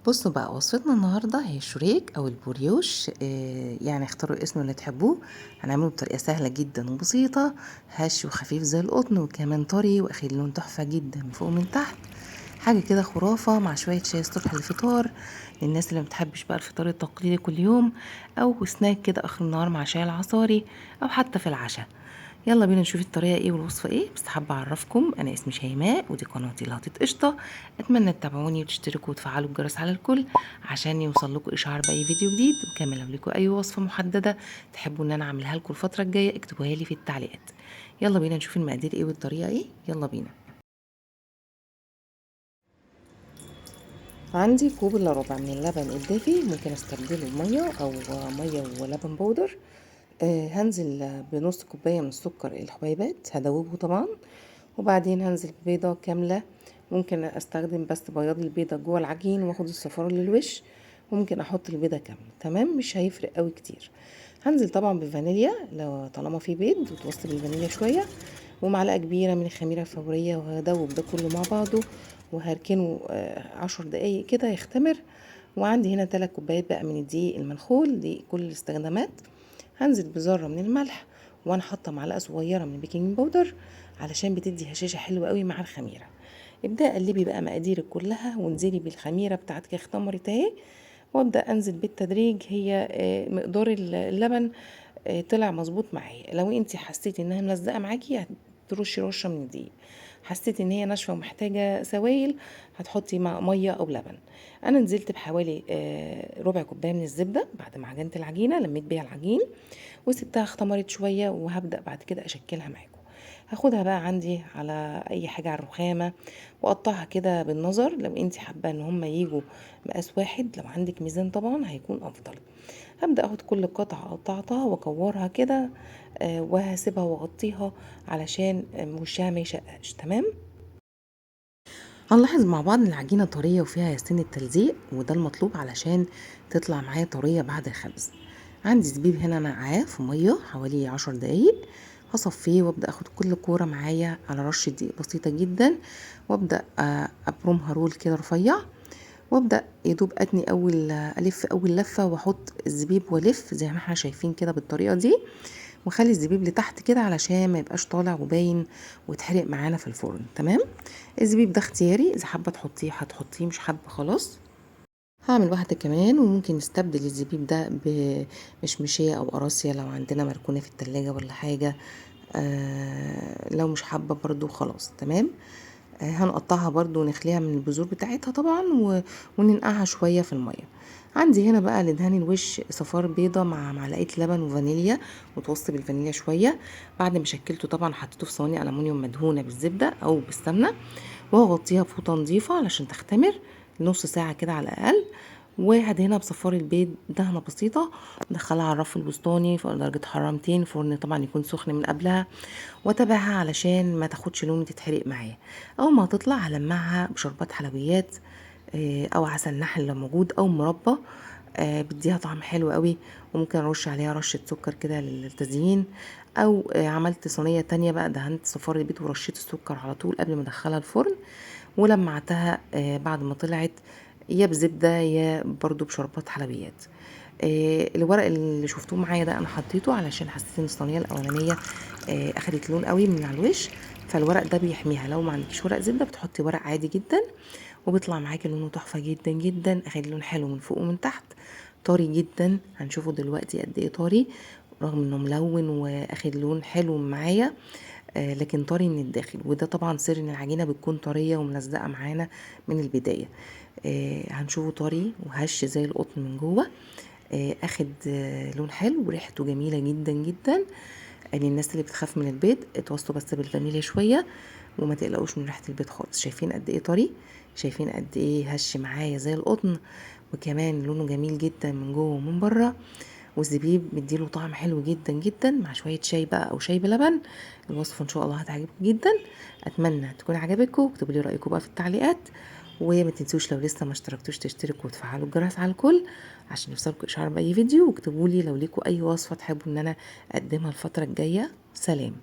بصوا بقى، وصفتنا النهارده هي الشريك او البريوش، يعني اختاروا الاسم اللي تحبوه. هنعمله بطريقة سهلة جدا وبسيطة، هش وخفيف زي القطن، وكمان طري واخد لون تحفة جدا من فوق ومن تحت، حاجة كده خرافه، مع شوية شاي الصبح للفطار للناس اللي ما بتحبش بقى الفطار التقليدي كل يوم، او سناك كده اخر النهار مع شاي العصاري، او حتى في العشاء. يلا بينا نشوف الطريقة ايه والوصفه ايه. بس حابة اعرفكم، انا اسمي شيماء ودي قناتي لقطة قشطه. اتمنى تتابعوني وتشتركوا وتفعلوا الجرس على الكل عشان يوصل لكم اشعار باي فيديو جديد. وكمان لو لكم اي وصفه محددة تحبوا ان انا اعملها لكم الفترة الجاية اكتبوها لي في التعليقات. يلا بينا نشوف المقادير ايه والطريقة ايه. يلا بينا. عندي كوب الا ربع من اللبن الدافي، ممكن استبدله بميه او مية ولبن بودر. هنزل بنص كوباية من السكر الحبيبات، هدوبه طبعا، وبعدين هنزل ببيضه كاملة. ممكن استخدم بس بياض البيضة جوه العجين واخد الصفار للوش، وممكن احط البيضة كاملة، تمام، مش هيفرق قوي كتير. هنزل طبعا بالفانيليا لو طالما في بيض، وتوصي بالفانيليا شوية، ومعلقة كبيرة من الخميره الفورية، وهدوب ده كله مع بعضه وهركنه 10 دقايق كده يختمر. وعندي هنا 3 كوبايات بقى من الدقيق المنخول، دي كل الاستخدامات. هنزل بذرة من الملح، وانا حاطه معلقه صغيرة من ال baking powder علشان بتدي هشاشة حلوة قوي مع الخميره. ابدأ قلبي بقى مقاديرك كلها وانزلي بالخميره بتاعتك، اختمرت اهي، وابدا انزل بالتدريج. هي مقدار اللبن طلع مظبوط معايا. لو انت حسيتي انها ملزقه معاكي هترشي رشه من الدقيق، حسيتي ان هي ناشفة ومحتاجة سوائل هتحطي مع مية او لبن. انا نزلت بحوالي ربع كوباية من الزبدة بعد ما عجنت العجينة، لميت بيها العجين وسبتها اختمرت شوية، وهبدا بعد كده اشكلها معاكم. هاخدها بقى عندي على اي حاجة على الرخامه واقطعها كده بالنظر. لو انت حابة ان هم يجوا مقاس واحد، لو عندك ميزان طبعا هيكون افضل. هبدا اخد كل قطعه قطعتها واكورها كده، وهسيبها واغطيها علشان وشها ما يشققش. تمام. هنلاحظ مع بعض ان العجينة طرية وفيها سنة تلزيق، وده المطلوب علشان تطلع معايا طرية بعد الخبز. عندي زبيب هنا نقعاه في مية حوالي 10 دقايق، هصفيه وابدا اخد كل كورة معايا على رشه دقيق بسيطة جدا، وابدا ابرمها roll كده رفيع، وابدا يدوب اتني اول الف اول لفه واحط الزبيب والف زي ما احنا شايفين كده بالطريقة دي، واخلي الزبيب لتحت كده علشان ما يبقاش طالع وباين ويتحرق معانا في الفرن. تمام. الزبيب ده اختياري، اذا حابة تحطيه هتحطيه، مش حابة خلاص. هعمل واحدة كمان، وممكن نستبدل الزبيب ده بمشمشيه او قراصيه لو عندنا مركونة في التلاجة ولا حاجة، لو مش حابة برضو خلاص. تمام. هنقطعها برضو ونخليها من البذور بتاعتها طبعا، وننقعها شوية في المية. عندي هنا بقى لدهان الوش صفار بيضة مع معلقه لبن وفانيليا، وتوصي بالفانيليا شوية. بعد ما شكلته طبعا حطيته في صواني الومنيوم مدهونه بالزبده او بالسمنه، وهغطيها بفوطه نظيفة علشان تختمر نص ساعة كده على الاقل. وهدهنها بصفار البيض دهنه بسيطة، ندخلها على الرف الوسطاني في درجه حرارة 200، فرن طبعا يكون سخن من قبلها، واتابعها علشان ما تاخدش لون وتتحرق معايا. اول ما هتطلع هلمعها بشربات حلويات، او عسل نحل لو موجود، او مربى، بديها طعم حلو قوي، وممكن ارش عليها رشه سكر كده للتزيين. او عملت صينية تانية بقى، دهنت صفار البيض ورشيت السكر على طول قبل ما ادخلها الفرن، ولمعتها بعد ما طلعت يا بزبده يا برضو بشربات حلويات. الورق اللي شفتوه معايا ده انا حطيته علشان حسيت ان الصينية الاولانية اخدت لون قوي من على الوش، فالورق ده بيحميها. لو ما عندكيش ورق زبدة بتحطي ورق عادي جدا، وبيطلع معاكي لونه تحفة جدا جدا، اخد لون حلو من فوق ومن تحت، طري جدا. هنشوفه دلوقتي قد ايه طري، رغم انه ملون واخد لون حلو معايا، لكن طري من الداخل. وده طبعا سر ان العجينة بتكون طرية وملزقه معانا من البداية. هنشوفه طري وهش زي القطن من جوه، اخد لون حلو وريحته جميلة جدا جدا. يعني الناس اللي بتخاف من البيض اتوصوا بس بالفانيليا شوية وما تقلقوش من ريحه البيض خالص. شايفين قد ايه طري، شايفين قد ايه هش معايا زي القطن، وكمان لونه جميل جدا من جوه ومن بره، والزبيب مديله طعم حلو جدا جدا مع شوية شاي بقى او شاي بلبن. الوصفة ان شاء الله هتعجبكم جدا، اتمنى تكون عجبتكم. اكتبوا لي رايكم بقى في التعليقات، وما تنسوش لو لسه ما اشتركتوش تشتركوا وتفعلوا الجرس على الكل عشان يوصلكم اشعار باي فيديو. واكتبوا لي لو ليكم اي وصفه تحبوا ان انا اقدمها الفترة الجاية. سلام.